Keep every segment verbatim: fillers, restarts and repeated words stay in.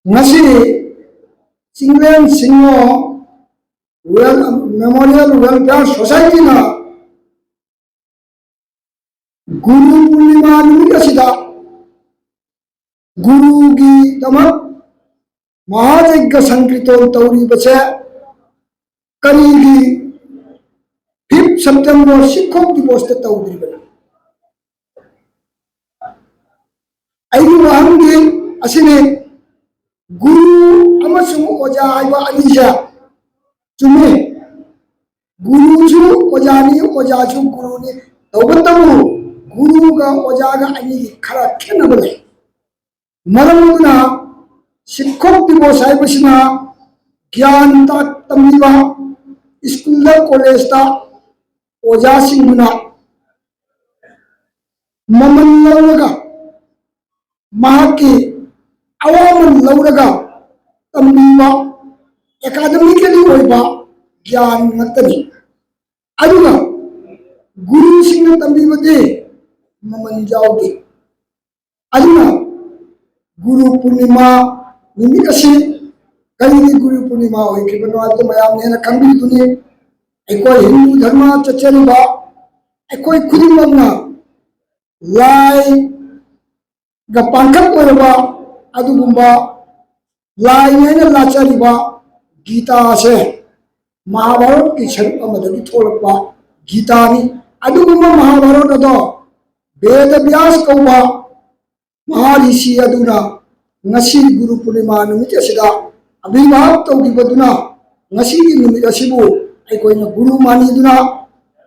ꯉꯁꯤ Chinglen ꯁꯤꯡꯉꯣ well-, memorial welfare ꯁꯣꯁꯥꯏꯇꯤꯅ ꯒꯨꯔꯨ ꯄꯨꯔꯅꯤꯃꯥ ꯅꯨꯃꯤꯠ ꯑꯁꯤꯗ ꯒꯨꯔꯨꯒꯤꯗꯃꯛ ꯃꯍꯥꯌꯩꯒ ꯁꯪꯀꯤꯔꯇꯟ ꯇꯧꯔꯤꯕꯁꯦ ꯀꯔꯤꯒꯤ fifth September ꯁꯤꯈꯣꯛ ꯗꯤꯕꯣꯁꯇ ꯇꯧꯗ꯭ꯔꯤꯕꯅꯣ? ꯑꯩꯒꯤ ꯋꯥꯍꯪꯗꯤ ꯑꯁꯤꯅꯤ, ꯒꯨꯔꯨ ꯑꯃꯁꯨꯡ ꯑꯣꯖꯥ ꯍꯥꯏꯕ ꯑꯅꯤꯁꯦ ꯆꯨꯝꯃꯤ, ꯒꯨꯔꯨꯁꯨ ꯑꯣꯖꯥꯅꯤ, ꯑꯣꯖꯥꯁꯨ ꯒꯨꯔꯨꯅꯤ, ꯇꯧꯕꯇꯕꯨ ꯒꯨꯔꯨꯒ ꯑꯣꯖꯥꯒ ꯑꯅꯤꯒꯤ ꯈꯔ ꯈꯦꯠꯅꯕ ꯂꯩ꯫ ꯃꯔꯝ ꯑꯗꯨꯅ ꯁꯤꯈꯣꯛ ꯗꯤꯕꯣꯁ ꯍꯥꯏꯕꯁꯤꯅ ꯒ꯭ꯌꯥꯟ ꯇꯥꯛ ꯇꯝꯕꯤꯕ ꯁ꯭ꯀꯨꯜꯗ ꯀꯣꯂꯦꯖꯇ ꯑꯣꯖꯥꯁꯤꯡꯗꯨꯅ ꯃꯃꯜ ꯂꯧꯔꯒ, ꯃꯍꯥꯛꯀꯤ ꯑꯋꯥꯃꯟ ꯂꯧꯔꯒ ꯇꯝꯕꯤꯕ ꯑꯦꯀꯥꯗꯃꯤꯀꯦꯜꯂꯤ ꯑꯣꯏꯕ ꯒ꯭ꯌꯥꯟ ꯉꯥꯛꯇꯅꯤ꯫ ꯑꯗꯨꯒ ꯒꯨꯔꯨꯁꯤꯡꯅ ꯇꯝꯕꯤꯕꯗꯤ ꯃꯃꯜ ꯌꯥꯎꯗꯦ꯫ ꯑꯗꯨꯅ ꯒꯨꯔꯨ ꯄꯨꯔꯅꯤꯃꯥ ꯅꯨꯃꯤꯠ ꯑꯁꯤ ꯀꯔꯤꯒꯤ ꯒꯨꯔꯨ ꯄꯨꯔꯅꯤꯃꯥ ꯑꯣꯏꯈꯤꯕꯅꯣ ꯍꯥꯏꯕꯗꯨ ꯃꯌꯥꯝꯅ ꯍꯦꯟꯅ ꯈꯪꯕꯤꯗꯨꯅꯤ꯫ ꯑꯩꯈꯣꯏ ꯍꯤꯟꯗꯨ ꯙꯔꯃ ꯆꯠꯆꯔꯤꯕ ꯑꯩꯈꯣꯏ ꯈꯨꯗꯤꯡꯃꯛꯅ ꯂꯥꯏꯒ ꯄꯥꯡꯈꯛ ꯑꯣꯏꯔꯕ ꯑꯗꯨꯒꯨꯝꯕ ꯂꯥꯏꯅꯤ ꯍꯥꯏꯅ ꯂꯥꯠꯆꯔꯤꯕ ꯒꯤꯇꯥ ꯑꯁꯦ ꯃꯍꯥꯚꯥꯔꯠꯀꯤ ꯁꯔꯨꯛ ꯑꯃꯗꯒꯤ ꯊꯣꯛꯂꯛꯄ ꯒꯤꯇꯥꯅꯤ꯫ ꯑꯗꯨꯒꯨꯝꯕ ꯃꯍꯥꯚꯥꯔꯠ ꯑꯗꯣ ꯕꯦꯗ ꯕ꯭ꯌꯥꯁ ꯀꯧꯕ ꯃꯍꯥꯔꯤꯁꯤ ꯑꯗꯨꯅ ꯉꯁꯤ ꯒꯨꯔꯨ ꯄꯨꯔꯅꯤꯃꯥ ꯅꯨꯃꯤꯠ ꯑꯁꯤꯗ ꯑꯕꯤꯔꯚꯥꯞ ꯇꯧꯈꯤꯕꯗꯨꯅ ꯉꯁꯤꯒꯤ ꯅꯨꯃꯤꯠ ꯑꯁꯤꯕꯨ ꯑꯩꯈꯣꯏꯅ ꯒꯨꯔꯨ ꯃꯥꯅꯤꯗꯨꯅ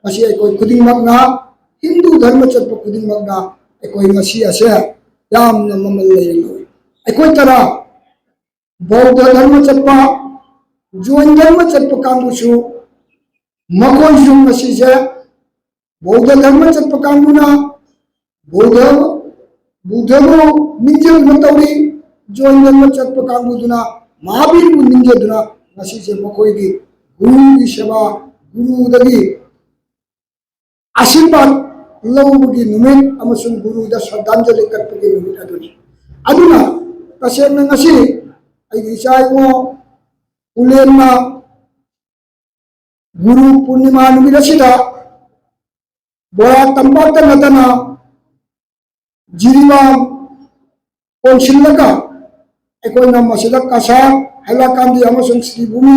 ꯉꯁꯤ ꯑꯩꯈꯣꯏ ꯈꯨꯗꯤꯡꯃꯛꯅ, ꯍꯤꯟꯗꯨ ꯙꯔꯃ ꯆꯠꯄ ꯈꯨꯗꯤꯡꯃꯛꯅ ꯑꯩꯈꯣꯏ ꯉꯁꯤ ꯑꯁꯦ ꯌꯥꯝꯅ ꯃꯃꯜ ꯂꯩꯅ ꯂꯧꯏ꯫ ꯑꯩꯈꯣꯏ ꯇꯔꯥ ꯕꯧꯗ ꯙꯔꯃ ꯆꯠꯄ, ꯖꯣꯏꯟ ꯙꯔꯃ ꯆꯠꯄ ꯀꯥꯡꯕꯨꯁꯨ, ꯃꯈꯣꯏꯁꯨ ꯉꯁꯤꯁꯦ ꯕꯧꯗ ꯙꯔꯃ ꯆꯠꯄ ꯀꯥꯡꯕꯨꯅ ꯕꯧꯗ, ꯕꯨꯗꯙꯕꯨ ꯅꯤꯡꯖꯗꯨꯅ ꯇꯧꯔꯤ, ꯖꯣꯏꯟ ꯙꯔꯃ ꯆꯠꯄ ꯀꯥꯡꯕꯨꯗꯨꯅ ꯃꯍꯥꯕꯤꯔꯕꯨ ꯅꯤꯡꯖꯗꯨꯅ ꯉꯁꯤꯁꯦ ꯃꯈꯣꯏꯒꯤ ꯒꯨꯔꯨꯒꯤ ꯁꯦꯕꯥ, ꯒꯨꯔꯨꯗꯒꯤ ꯑꯁꯤꯔꯕꯥꯗ ꯂꯧꯕꯒꯤ ꯅꯨꯃꯤꯠ ꯑꯃꯁꯨꯡ ꯒꯨꯔꯨꯗ ꯁ꯭ꯔꯗꯥꯟꯖꯂꯤ ꯀꯠꯄꯒꯤ ꯅꯨꯃꯤꯠ ꯑꯗꯨꯅꯤ꯫ ꯑꯗꯨꯅ ꯇꯁꯦꯡꯅ ꯉꯁꯤ ꯑꯩꯒꯤ ꯏꯆꯥ ꯏꯉꯣ ꯎꯂꯦꯟꯅ ꯒꯨꯔꯨ ꯄꯨꯔꯅꯤꯃꯥ ꯅꯨꯃꯤꯠ ꯑꯁꯤꯗ ꯕꯣꯔꯥ ꯇꯝꯄꯥꯛꯇ ꯅꯠꯇꯅ ꯖꯤꯔꯤꯕꯥꯝ ꯀꯣꯟꯁꯤꯜꯂꯒ ꯑꯩꯈꯣꯏꯅ ꯃꯁꯤꯗ ꯀꯁꯥꯔ, ꯍꯥꯏꯂꯥꯀꯥꯟꯗꯤ ꯑꯃꯁꯨꯡ ꯁ꯭ꯔꯤꯚꯨꯃꯤ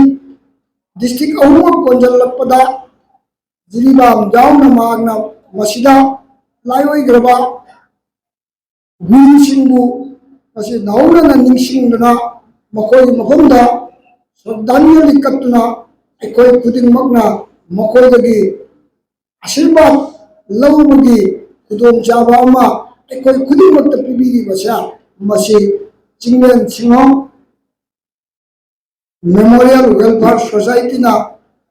ꯗꯤꯁꯇ꯭ꯔꯤꯛ ꯑꯍꯨꯝꯃꯛ ꯀꯣꯟꯁꯤꯜꯂꯛꯄꯗ ꯖꯤꯔꯤꯕꯥꯝ ꯌꯥꯎꯅ ꯃꯍꯥꯛꯅ ꯃꯁꯤꯗ ꯂꯥꯏꯑꯣꯏꯈ꯭ꯔꯕ ꯒꯨꯔꯨꯁꯤꯡꯕꯨ ꯉꯁꯤ ꯅꯧꯅ ꯅꯤꯡꯁꯤꯡꯗꯨꯅ ꯃꯈꯣꯏꯒꯤ ꯃꯐꯝꯗ ꯁ꯭ꯔꯗꯥꯟꯖꯂꯤ ꯀꯠꯇꯨꯅ ꯑꯩꯈꯣꯏ ꯈꯨꯗꯤꯡꯃꯛꯅ ꯃꯈꯣꯏꯗꯒꯤ ꯑꯁꯤꯔꯕꯥꯗ ꯂꯧꯕꯒꯤ ꯈꯨꯗꯣꯡꯆꯥꯕ ꯑꯃ ꯑꯩꯈꯣꯏ ꯈꯨꯗꯤꯡꯃꯛꯇ ꯄꯤꯕꯤꯔꯤꯕꯁꯦ ꯃꯁꯤ ꯆꯤꯡꯂꯦꯟ ꯁꯤꯡꯍꯣ Memorial Welfare Society ꯅ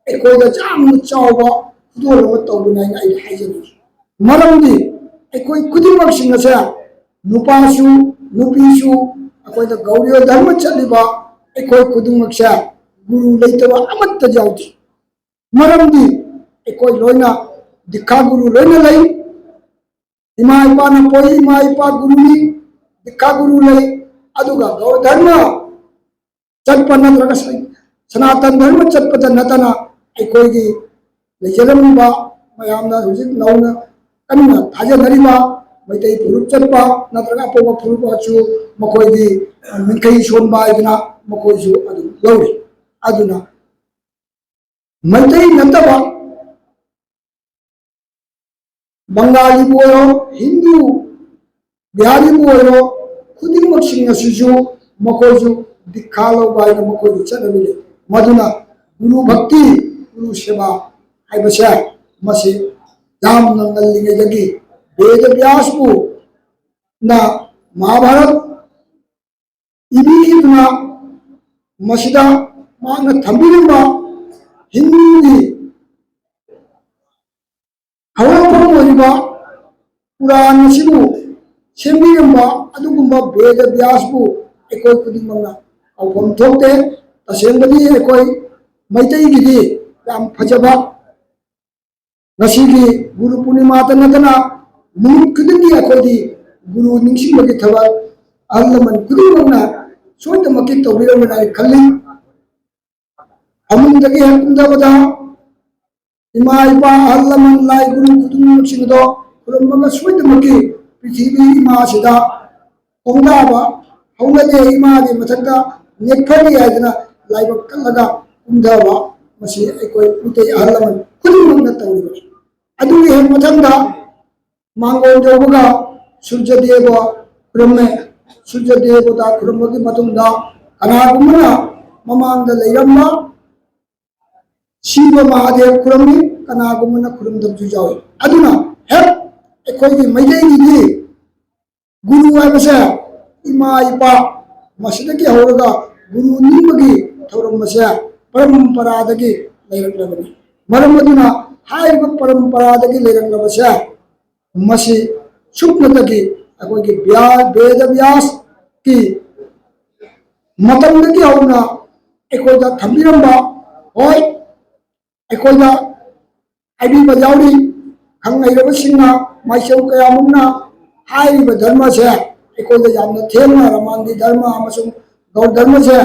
ꯑꯩꯈꯣꯏꯗ ꯌꯥꯝꯅ ꯆꯥꯎꯕ ꯈꯨꯗꯣꯜ ꯑꯃ ꯇꯧꯕꯅꯤ ꯍꯥꯏꯅ ꯑꯩ ꯍꯥꯏꯖꯅꯤꯡꯏ꯫ ꯃꯔꯝꯗꯤ ꯑꯩꯈꯣꯏ ꯈꯨꯗꯤꯡꯃꯛꯁꯤꯡ ꯑꯁꯦ ꯅꯨꯄꯥꯁꯨ ꯅꯨꯄꯤꯁꯨ ꯑꯩꯈꯣꯏꯗ ꯒꯧꯔꯤꯌ ꯙꯔꯃ ꯆꯠꯂꯤꯕ ꯑꯩꯈꯣꯏ ꯈꯨꯗꯤꯡꯃꯛꯁꯦ ꯒꯨꯔꯨ ꯂꯩꯇꯕ ꯑꯃꯠꯇ ꯌꯥꯎꯗꯦ꯫ ꯃꯔꯝꯗꯤ ꯑꯩꯈꯣꯏ ꯂꯣꯏꯅ ꯗꯤꯈꯥ ꯒꯨꯔꯨ ꯂꯣꯏꯅ ꯂꯩ꯫ ꯏꯃꯥ ꯏꯄꯥꯅ ꯄꯣꯛꯏ, ꯏꯃꯥ ꯏꯄꯥ ꯒꯨꯔꯨꯅꯤ, ꯗꯤꯈꯥ ꯒꯨꯔꯨ ꯂꯩ꯫ ꯑꯗꯨꯒ ꯒꯧꯔ ꯙꯔꯃ ꯆꯠꯄ ꯅꯠꯇ꯭ꯔꯒ ꯁ-, ꯁꯅꯥꯇꯟ ꯙꯔꯃ ꯆꯠꯄꯗ ꯅꯠꯇꯅ ꯑꯩꯈꯣꯏꯒꯤ ꯂꯩꯖꯔꯝꯂꯤꯕ ꯃꯌꯥꯝꯅ ꯍꯧꯖꯤꯛ ꯅꯧꯅ ꯀꯟꯅ ꯊꯥꯖꯅꯔꯤꯕ ꯃꯩꯇꯩ ꯐꯨꯔꯨꯞ ꯆꯠꯄ ꯅꯠꯇ꯭ꯔꯒ ꯑꯇꯣꯞꯄ ꯐꯨꯔꯨꯞ ꯑꯣꯏꯔꯁꯨ ꯃꯈꯣꯏꯒꯤ ꯃꯤꯡꯈꯩ ꯁꯣꯟꯕ ꯍꯥꯏꯗꯅ ꯃꯈꯣꯏꯁꯨ ꯑꯗꯨꯝ ꯂꯧꯔꯤ꯫ ꯑꯗꯨꯅ ꯃꯩꯇꯩ ꯅꯠꯇꯕ ꯕꯪꯒꯥꯂꯤꯕꯨ ꯑꯣꯏꯔꯣ, ꯍꯤꯟꯗꯨ, ꯕꯤꯍꯥꯔꯤꯕꯨ ꯑꯣꯏꯔꯣ, ꯈꯨꯗꯤꯡꯃꯛꯁꯤꯡ ꯑꯁꯤꯁꯨ ꯃꯈꯣꯏꯁꯨ ꯗꯤꯈꯥ ꯂꯧꯕ ꯍꯥꯏꯅ ꯃꯈꯣꯏꯁꯨ ꯆꯠꯅꯕꯤ ꯂꯩ꯫ ꯃꯗꯨꯅ ꯒꯨꯔꯨ ꯚꯛꯇꯤ, ꯒꯨꯔꯨ ꯁꯦꯕꯥ ꯍꯥꯏꯕꯁꯦ ꯃꯁꯤ ꯌꯥꯝꯅ ꯉꯜꯂꯤꯉꯩꯗꯒꯤ ꯕꯦꯗ ꯕ꯭ꯌꯥꯁꯄꯨ ꯅ ꯃꯍꯥꯚꯥꯔꯠ ꯏꯕꯤꯈꯤꯗꯨꯅ ꯃꯁꯤꯗ ꯃꯍꯥꯛꯅ ꯊꯝꯕꯤꯔꯝꯕ ꯍꯤꯟꯗꯨꯒꯤ ꯍꯧꯔꯛꯐꯝ ꯑꯣꯏꯔꯤꯕ ꯄꯨꯔꯥꯟ ꯑꯁꯤꯕꯨ ꯁꯦꯝꯕꯤꯔꯝꯕ ꯑꯗꯨꯒꯨꯝꯕ ꯕꯦꯗ ꯕ꯭ꯌꯥꯁꯄꯨ ꯑꯩꯈꯣꯏ ꯈꯨꯗꯤꯡꯃꯛꯅ ꯀꯥꯎꯐꯝ ꯊꯣꯛꯇꯦ꯫ ꯇꯁꯦꯡꯕꯗꯤ ꯑꯩꯈꯣꯏ ꯃꯩꯇꯩꯒꯤꯗꯤ ꯌꯥꯝ ꯐꯖꯕ ꯉꯁꯤꯒꯤ ꯒꯨꯔꯨ ꯄꯨꯔꯅꯤꯃꯥꯗ ꯅꯠꯇꯅ ꯅꯨꯃꯤꯠ ꯈꯨꯗꯤꯡꯒꯤ ꯑꯩꯈꯣꯏꯗꯤ ꯒꯨꯔꯨ ꯅꯤꯡꯁꯤꯡꯕꯒꯤ ꯊꯕꯛ ꯑꯍꯜ ꯂꯃꯟ ꯈꯨꯗꯤꯡꯃꯛꯅ ꯁꯣꯏꯗꯅꯃꯛꯀꯤ ꯇꯧꯕꯤꯔꯝꯒꯅꯤ ꯍꯥꯏꯅ ꯈꯜꯂꯤ꯫ ꯐꯃꯨꯡꯗꯒꯤ ꯍꯦꯛ ꯀꯨꯝꯊꯕꯗ ꯏꯃꯥ ꯏꯄꯥ ꯑꯍꯜ ꯂꯃꯟ ꯂꯥꯏ ꯒꯨꯔꯨ ꯈꯨꯗꯤꯡꯃꯛꯁꯤꯡꯗꯣ ꯈꯨꯔꯨꯝꯃꯒ ꯁꯣꯏꯗꯅꯃꯛꯀꯤ ꯄ꯭ꯔꯤꯊꯤꯕꯤ ꯏꯃꯥꯁꯤꯗ ꯈꯣꯡꯗꯥꯕ ꯍꯧꯅꯗꯦ꯫ ꯏꯃꯥꯒꯤ ꯃꯊꯛꯇ ꯅꯦꯛꯐꯔꯤ ꯍꯥꯏꯗꯅ ꯂꯥꯏꯕꯛ ꯀꯠꯂꯒ ꯀꯨꯝꯊꯕ, ꯃꯁꯤ ꯑꯩꯈꯣꯏ ꯃꯩꯇꯩ ꯑꯍꯜ ꯂꯃꯟ ꯈꯨꯗꯤꯡꯃꯛꯅ ꯇꯧꯔꯤꯕꯅꯤ꯫ ꯑꯗꯨꯒꯤ ꯍꯦꯛ ꯃꯊꯪꯗ ꯃꯥꯡꯒꯣꯟ ꯌꯧꯕꯒ ꯁꯨꯔꯖꯗꯦꯕ ꯈꯨꯔꯨꯝꯃꯦ꯫ ꯁꯨꯔꯖꯗꯦꯕꯗ ꯈꯨꯔꯨꯝꯕꯒꯤ ꯃꯇꯨꯡꯗ ꯀꯅꯥꯒꯨꯝꯕꯅ ꯃꯃꯥꯡꯗ ꯂꯩꯔꯝꯕ ꯁꯤꯕ ꯃꯍꯥꯗꯦꯕ ꯈꯨꯔꯨꯝꯃꯤ, ꯀꯅꯥꯒꯨꯝꯕꯅ ꯈꯨꯔꯨꯝꯗꯕꯁꯨ ꯌꯥꯎꯏ꯫ ꯑꯗꯨꯅ ꯍꯦꯛ ꯑꯩꯈꯣꯏꯒꯤ ꯃꯩꯇꯩꯒꯤꯗꯤ ꯒꯨꯔꯨ ꯍꯥꯏꯕꯁꯦ ꯏꯃꯥ ꯏꯄꯥ, ꯃꯁꯤꯗꯒꯤ ꯍꯧꯔꯒ ꯒꯨꯔꯨ ꯅꯤꯡꯕꯒꯤ ꯊꯧꯔꯝ ꯑꯁꯦ ꯄꯔꯝꯄꯔꯥꯗꯒꯤ ꯂꯩꯔꯛꯂꯕꯅꯤ꯫ ꯃꯔꯝ ꯑꯗꯨꯅ ꯍꯥꯏꯔꯤꯕ ꯄꯔꯝꯄꯔꯥꯗꯒꯤ ꯂꯩꯔꯛꯂꯕꯁꯦ ꯃꯁꯤ ꯁꯨꯞꯅꯇꯒꯤ ꯑꯩꯈꯣꯏꯒꯤ ꯕ꯭ꯌꯥ-, ꯕꯦꯗ ꯕ꯭ꯌꯥꯁꯀꯤ ꯃꯇꯝꯗꯒꯤ ꯍꯧꯅ ꯑꯩꯈꯣꯏꯗ ꯊꯝꯕꯤꯔꯝꯕ, ꯍꯣꯏ, ꯑꯩꯈꯣꯏꯗ ꯍꯥꯏꯕꯤꯕ ꯌꯥꯎꯔꯤ꯫ ꯈꯪ ꯍꯩꯔꯕꯁꯤꯡꯅ ꯃꯥꯏꯁꯣꯝ ꯀꯌꯥꯃꯨꯛꯅ ꯍꯥꯏꯔꯤꯕ ꯙꯔꯃꯁꯦ ꯑꯩꯈꯣꯏꯗ ꯌꯥꯝꯅ ꯊꯦꯡꯅ ꯔꯃꯥꯟꯒꯤ ꯙꯔꯃ ꯑꯃꯁꯨꯡ ꯒꯧꯔ ꯙꯔꯃꯁꯦ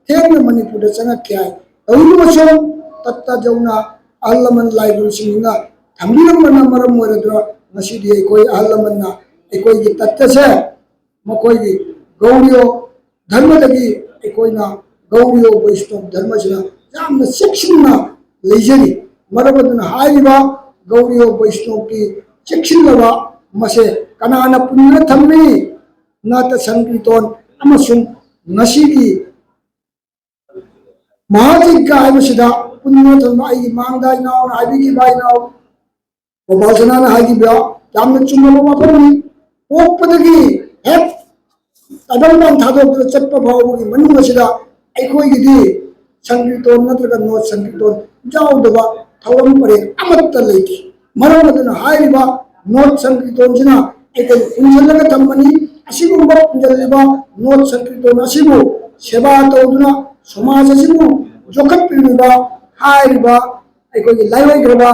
ꯊꯦꯡꯅ ꯃꯅꯤꯄꯨꯔꯗ ꯆꯪꯉꯛꯈꯤ ꯍꯥꯏ꯫ ꯇꯧꯔꯤꯕꯁꯨ ꯇꯠꯇ ꯌꯧꯅ ꯑꯍꯜ ꯂꯃꯟ ꯂꯥꯏꯒꯨꯔꯨꯁꯤꯡꯅ ꯊꯝꯕꯤꯔꯝꯕꯅ ꯃꯔꯝ ꯑꯣꯏꯔꯗꯨꯅ ꯉꯁꯤꯗꯤ ꯑꯩꯈꯣꯏ ꯑꯍꯜ ꯂꯃꯟꯅ ꯑꯩꯈꯣꯏꯒꯤ ꯇꯠꯇꯁꯦ ꯃꯈꯣꯏꯒꯤ ꯒꯧꯔꯤꯌꯣ ꯙꯔꯃꯗꯒꯤ ꯑꯩꯈꯣꯏꯅ ꯒꯧꯔꯤꯌꯣ ꯕꯩꯁꯅꯣꯞ ꯙꯔꯃꯁꯤꯅ ꯌꯥꯝꯅ ꯆꯦꯛꯁꯤꯟꯅ ꯂꯩꯖꯔꯤ꯫ ꯃꯔꯝ ꯑꯗꯨꯅ ꯍꯥꯏꯔꯤꯕ ꯒꯧꯔꯤꯌꯣ ꯕꯩꯁꯅꯣꯞꯀꯤ ꯆꯦꯛꯁꯤꯜꯂꯕ ꯃꯁꯦ ꯀꯅꯥꯅ ꯄꯨꯟꯗꯨꯅ ꯊꯝꯃꯤ? ꯅꯥꯠꯇ ꯁꯪꯀ꯭ꯔꯤꯇꯣꯟ ꯑꯃꯁꯨꯡ ꯉꯁꯤꯒꯤ ꯃꯍꯥꯖꯤꯠꯀ ꯍꯥꯏꯕꯁꯤꯗ ꯄꯨꯟꯗꯨꯅ ꯊꯝꯕ ꯑꯩꯒꯤ ꯃꯥꯡꯗ ꯏꯅꯥꯎꯅ ꯍꯥꯏꯕꯤꯈꯤꯕ ꯏꯅꯥꯎ ꯒꯣꯄꯥꯜ ꯁꯅꯥꯅ ꯍꯥꯏꯈꯤꯕ ꯌꯥꯝꯅ ꯆꯨꯝꯂꯕ ꯋꯥꯐꯝꯅꯤ꯫ ꯄꯣꯛꯄꯗꯒꯤ ꯍꯦꯛ ꯇꯥꯏꯕꯪꯄꯥꯟ ꯊꯥꯗꯣꯛꯇꯨꯅ ꯆꯠꯄ ꯐꯥꯎꯕꯒꯤ ꯃꯅꯨꯡ ꯑꯁꯤꯗ ꯑꯩꯈꯣꯏꯒꯤꯗꯤ ꯁꯪꯀ꯭ꯔꯤꯇꯣꯟ ꯅꯠꯇ꯭ꯔꯒ ꯅꯣꯠ ꯁꯪꯀ꯭ꯔꯤꯇꯣꯟ ꯌꯥꯎꯗꯕ ꯊꯧꯔꯝ ꯄꯔꯦꯡ ꯑꯃꯠꯇ ꯂꯩꯇꯦ꯫ ꯃꯔꯝ ꯑꯗꯨꯅ ꯍꯥꯏꯔꯤꯕ ꯅꯣꯠ ꯁꯪꯀ꯭ꯔꯤꯇꯣꯟꯁꯤꯅ ꯑꯩꯈꯣꯏꯅ ꯄꯨꯟꯁꯤꯜꯂꯒ ꯊꯝꯕꯅꯤ꯫ ꯑꯁꯤꯒꯨꯝꯕ ꯄꯨꯟꯁꯤꯜꯂꯤꯕ ꯅꯣꯠ ꯁꯪꯀ꯭ꯔꯤꯇꯣꯟ ꯑꯁꯤꯕꯨ ꯁꯦꯕꯥ ꯇꯧꯗꯨꯅ ꯁꯃꯥꯖ ꯑꯁꯤꯕꯨ ꯌꯣꯛꯈꯠꯄꯤꯔꯤꯕ ꯍꯥꯏꯔꯤꯕ ꯑꯩꯈꯣꯏꯒꯤ ꯂꯥꯏꯑꯣꯏꯈ꯭ꯔꯕ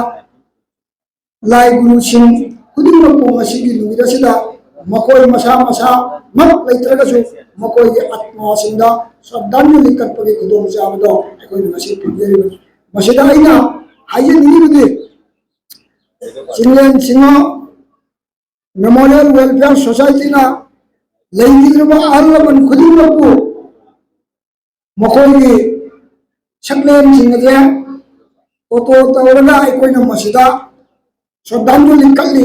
ꯂꯥꯏ ꯒꯨꯔꯨꯁꯤꯡ ꯈꯨꯗꯤꯡꯃꯛꯄꯨ ꯉꯁꯤꯒꯤ ꯅꯨꯃꯤꯠ ꯑꯁꯤꯗ ꯃꯈꯣꯏ ꯃꯁꯥ ꯃꯁꯥ ꯃꯛ ꯂꯩꯇ꯭ꯔꯒꯁꯨ ꯃꯈꯣꯏꯒꯤ ꯑꯥꯠꯃꯥꯁꯤꯡꯗ ꯁ꯭ꯔꯗꯥꯟꯖꯂꯤ ꯀꯠꯄꯒꯤ ꯈꯨꯗꯣꯡꯆꯥꯕꯗꯣ ꯑꯩꯈꯣꯏꯅ ꯉꯁꯤ ꯐꯪꯖꯔꯤꯕꯅꯤ꯫ ꯃꯁꯤꯗ ꯑꯩꯅ ꯍꯥꯏꯖꯅꯤꯡꯉꯤꯕꯗꯤ, ꯆꯤꯡꯂꯦꯟ ꯆꯤꯡꯉꯣ ꯃꯦꯃꯣꯔꯤꯌꯦꯜ ꯋꯦꯜꯐꯤꯌꯔ ꯁꯣꯁꯥꯏꯇꯤꯅ ꯂꯩꯈꯤꯗ꯭ꯔꯕ ꯑꯍꯜ ꯂꯃꯟ ꯈꯨꯗꯤꯡꯃꯛꯄꯨ ꯃꯈꯣꯏꯒꯤ ꯁꯛꯂꯦꯟꯁꯤꯡ ꯑꯁꯦ ꯐꯣꯇꯣ ꯇꯧꯔꯒ ꯑꯩꯈꯣꯏꯅ ꯃꯁꯤꯗ ꯁ꯭ꯔꯗꯥꯟꯖꯂꯤ ꯀꯠꯂꯤ꯫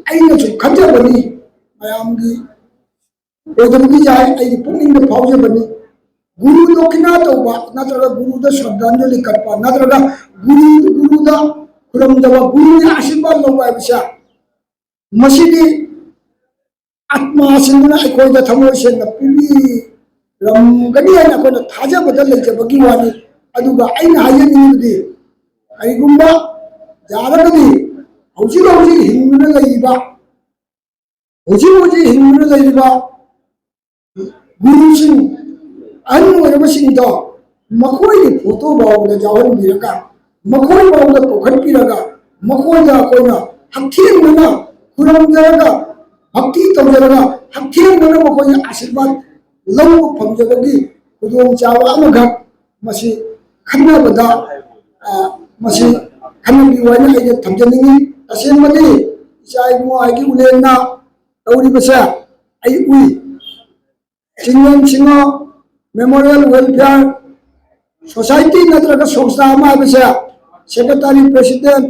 ꯑꯩꯅꯁꯨ ꯈꯟꯖꯕꯅꯤ, ꯃꯌꯥꯝꯒꯤ ꯑꯣꯏꯗꯕꯗꯤ ꯌꯥꯏ, ꯑꯩꯒꯤ ꯄꯨꯛꯅꯤꯡꯗ ꯐꯥꯎꯖꯕꯅꯤ꯫ ꯒꯨꯔꯨ ꯗꯣꯈꯤꯅꯥ ꯇꯧꯕ ꯅꯠꯇ꯭ꯔꯒ ꯒꯨꯔꯨꯗ ꯁ꯭ꯔꯗꯥꯟꯖꯂꯤ ꯀꯠꯄ ꯅꯠꯇ꯭ꯔꯒ ꯒꯨꯔꯨ, ꯒꯨꯔꯨꯗ ꯈꯨꯔꯨꯝꯗꯕ, ꯒꯨꯔꯨꯒꯤ ꯑꯥꯁꯤꯔꯕꯥꯗ ꯂꯧꯕ ꯍꯥꯏꯕꯁꯦ, ꯃꯁꯤꯗꯤ ꯑꯥꯠꯃꯥꯁꯤꯡꯗꯨꯅ ꯑꯩꯈꯣꯏꯗ ꯊꯃꯣꯏ ꯁꯦꯡꯅ ꯄꯤꯕꯤꯔꯝꯒꯅꯤ ꯍꯥꯏꯅ ꯑꯩꯈꯣꯏꯅ ꯊꯥꯖꯕꯗ ꯂꯩꯖꯕꯒꯤ ꯋꯥꯅꯤ꯫ ꯑꯗꯨꯒ ꯑꯩꯅ ꯍꯥꯏꯖꯅꯤꯡꯕꯗꯤ, ꯀꯔꯤꯒꯨꯝꯕ ꯌꯥꯔꯒꯗꯤ ꯍꯧꯖꯤꯛ ꯍꯧꯖꯤꯛ ꯍꯤꯡꯗꯨꯅ ꯂꯩꯔꯤꯕ, ꯍꯧꯖꯤꯛ ꯍꯧꯖꯤꯛ ꯍꯤꯡꯗꯨꯅ ꯂꯩꯔꯤꯕ ꯒꯨꯔꯨꯁꯤꯡ, ꯑꯍꯜ ꯑꯣꯏꯔꯕꯁꯤꯡꯗꯣ ꯃꯈꯣꯏꯒꯤ ꯐꯣꯇꯣ ꯐꯥꯎꯕꯗ ꯌꯥꯎꯍꯟꯕꯤꯔꯒ, ꯃꯈꯣꯏ ꯐꯥꯎꯕꯗ ꯀꯧꯈꯠꯄꯤꯔꯒ, ꯃꯈꯣꯏꯗ ꯑꯩꯈꯣꯏꯅ ꯍꯛꯊꯦꯡꯅꯅ ꯈꯨꯔꯨꯝꯖꯔꯒ, ꯚꯛꯇꯤ ꯇꯧꯖꯔꯒ, ꯍꯛꯊꯦꯡꯅꯅ ꯃꯈꯣꯏꯒꯤ ꯑꯥꯁꯤꯔꯕꯥꯗ ꯂꯧꯕ ꯐꯪꯖꯕꯒꯤ ꯈꯨꯗꯣꯡꯆꯥꯕ ꯑꯃꯈꯛ ꯃꯁꯤ ꯈꯟꯅꯕꯗ, ꯑ, ꯃꯁꯤ ꯈꯟꯅꯕꯤꯌꯨ ꯍꯥꯏꯅ ꯑꯩꯅ ꯊꯝꯖꯅꯤꯡꯏ꯫ ꯇꯁꯦꯡꯕꯗꯤ ꯏꯆꯥ ꯏꯕꯨꯡꯉꯣ ꯍꯥꯏꯒꯤ ꯎꯂꯦꯟꯅ ꯇꯧꯔꯤꯕꯁꯦ ꯑꯩ ꯎꯏ꯫ ꯆꯤꯡꯂꯦꯟ ꯆꯤꯡꯉꯣ ꯃꯦꯃꯣꯔꯤꯌꯦꯜ ꯋꯦꯜꯐꯤꯌꯔ ꯁꯣꯁꯥꯏꯇꯤ ꯅꯠꯇ꯭ꯔꯒ ꯁꯪꯁꯊꯥ ꯑꯃ ꯍꯥꯏꯕꯁꯦ ꯁꯦꯀ꯭ꯔꯦꯇꯔꯤ, ꯄ꯭ꯔꯦꯁꯤꯗꯦꯟꯠ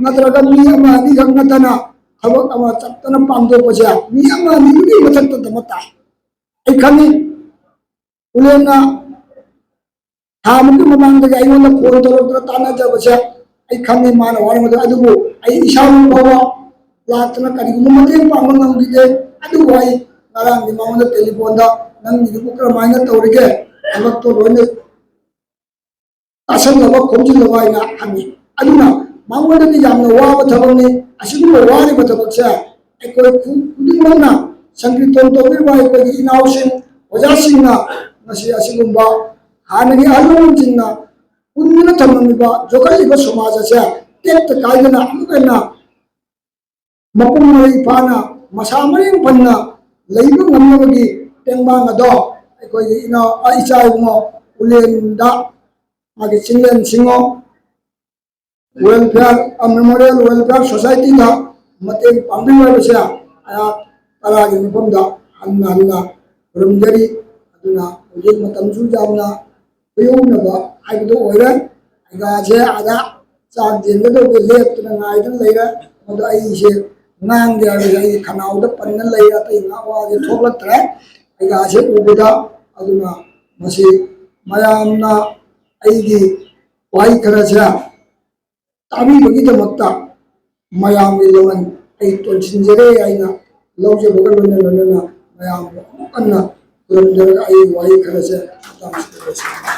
ꯅꯠꯇ꯭ꯔꯒ ꯃꯤ ꯑꯃ ꯑꯅꯤꯈꯛ ꯅꯠꯇꯅ ꯊꯕꯛ ꯑꯃ ꯆꯞꯇꯅ ꯄꯥꯡꯊꯣꯛꯄꯁꯦ ꯃꯤ ꯑꯃ ꯑꯅꯤꯗꯨꯒꯤ ꯃꯊꯛꯇ ꯇꯃꯠꯇ ꯑꯩ ꯈꯪꯉꯤ꯫ ꯎꯂꯦꯟꯅ ꯊꯥ ꯑꯃꯒꯤ ꯃꯃꯥꯡꯗꯒꯤ ꯑꯩꯉꯣꯟꯗ ꯐꯣꯟ ꯇꯧꯔꯛꯇꯅ ꯇꯥꯟꯅꯖꯕꯁꯦ ꯑꯩ ꯈꯪꯉꯤ ꯃꯥꯅ ꯋꯥꯔꯝꯕꯗꯣ꯫ ꯑꯗꯨꯕꯨ ꯑꯩ ꯏꯁꯥꯃꯛ ꯐꯥꯎꯕ ꯂꯥꯛꯇꯅ ꯀꯔꯤꯒꯨꯝꯕ ꯃꯇꯦꯡ ꯄꯥꯡꯕ ꯉꯝꯈꯤꯗꯦ꯫ ꯑꯗꯨꯕꯨ ꯑꯩ ꯉꯔꯥꯡꯗꯤ ꯃꯉꯣꯟꯗ ꯇꯦꯂꯤꯐꯣꯟꯗ "ꯅꯪꯒꯤꯗꯨꯕꯨ ꯀꯔꯝꯍꯥꯏꯅ ꯇꯧꯔꯤꯒꯦ? ꯊꯕꯛꯇꯣ ꯂꯣꯏꯅ ꯇꯥꯁꯜꯂꯕ, ꯈꯣꯝꯖꯤꯜꯂꯕ?" ꯍꯥꯏꯅ ꯍꯪꯉꯤ꯫ ꯑꯗꯨꯅ ꯃꯉꯣꯟꯗꯗꯤ ꯌꯥꯝꯅ ꯋꯥꯕ ꯊꯕꯛꯅꯤ꯫ ꯑꯁꯤꯒꯨꯝꯕ ꯋꯥꯔꯤꯕ ꯊꯕꯛꯁꯦ ꯑꯩꯈꯣꯏ ꯈꯨ-, ꯈꯨꯗꯤꯡꯃꯛꯅ ꯁꯪꯀ꯭ꯔꯤꯇꯣꯟ ꯇꯧꯕꯤꯔꯤꯕ ꯑꯩꯈꯣꯏꯒꯤ ꯏꯅꯥꯎꯁꯤꯡ, ꯑꯣꯖꯥꯁꯤꯡꯅ ꯉꯁꯤ ꯑꯁꯤꯒꯨꯝꯕ ꯍꯥꯟꯅꯒꯤ ꯑꯍꯜ ꯂꯃꯟꯁꯤꯡꯅ ꯄꯨꯟꯗꯨꯅ ꯊꯝꯂꯝꯂꯤꯕ, ꯌꯣꯛꯈꯠꯂꯤꯕ ꯁꯃꯥꯖ ꯑꯁꯦ ꯇꯦꯛꯇ ꯀꯥꯏꯗꯅ ꯑꯃꯨꯛ ꯍꯟꯅ ꯃꯄꯨꯡ ꯃꯔꯩ ꯐꯥꯅ, ꯃꯁꯥ ꯃꯔꯦꯡ ꯐꯅ ꯂꯩꯕ ꯉꯝꯅꯕꯒꯤ ꯇꯦꯡꯕꯥꯡ ꯑꯗꯣ ꯑꯩꯈꯣꯏꯒꯤ ꯏꯅꯥꯎ, ꯑ, ꯏꯆꯥ ꯏꯕꯨꯡꯉꯣ ꯎꯂꯦꯟꯗ, ꯃꯥꯒꯤ ꯆꯤꯡꯂꯦꯟ ꯁꯤꯡꯉꯣ welfare, ꯑ, Memorial Welfare Society ꯗ ꯃꯇꯦꯡ ꯄꯥꯡꯕꯤꯌꯨ ꯍꯥꯏꯕꯁꯦ ꯑꯩꯍꯥꯛ ꯇꯔꯥꯒꯤ ꯃꯐꯝꯗ ꯍꯟꯅ ꯍꯟꯅ ꯈꯨꯔꯨꯝꯖꯔꯤ꯫ ꯑꯗꯨꯅ ꯍꯧꯖꯤꯛ ꯃꯇꯝꯁꯨ ꯌꯥꯝꯅ ꯈꯨꯌꯧꯅꯕ ꯍꯥꯏꯕꯗꯨ ꯑꯣꯏꯔꯦ꯫ ꯑꯩꯒꯥꯁꯦ ꯑꯥꯗ ꯆꯥꯛ ꯌꯦꯟꯒꯗꯧꯕ ꯂꯦꯞꯇꯅ ꯉꯥꯏꯗꯨꯅ ꯂꯩꯔꯦ꯫ ꯃꯗꯨ ꯑꯩꯁꯦ ꯉꯥꯡꯒꯦ ꯍꯥꯏꯕꯁꯦ ꯑꯩꯒꯤ ꯈꯅꯥꯎꯗ ꯄꯟꯅ ꯂꯩꯔꯦ, ꯑꯇꯩ ꯉꯥꯡ ꯋꯥꯁꯦ ꯊꯣꯛꯂꯛꯇ꯭ꯔꯦ꯫ ꯑꯩꯒꯥꯁꯦ ꯎꯕꯗ꯫ ꯑꯗꯨꯅ ꯃꯁꯤ ꯃꯌꯥꯝꯅ ꯑꯩꯒꯤ ꯋꯥꯍꯩ ꯈꯔꯁꯦ ꯇꯥꯕꯤꯕꯒꯤꯗꯃꯛꯇ ꯃꯌꯥꯝꯒꯤ ꯂꯃꯟ ꯑꯩ ꯇꯣꯟꯁꯤꯟꯖꯔꯦ ꯍꯥꯏꯅ ꯂꯧꯖꯕꯒ ꯂꯣꯏꯅ ꯂꯣꯏꯅꯅ ꯃꯌꯥꯝꯕꯨ ꯑꯃꯨꯛ ꯍꯟꯅ ꯈꯨꯔꯨꯝꯖꯔꯒ ꯑꯩ ꯋꯥꯍꯩ ꯈꯔꯁꯦ ꯃꯇꯥꯡꯁꯤꯗ ꯂꯣꯏꯁꯤꯟꯖꯔꯦ꯫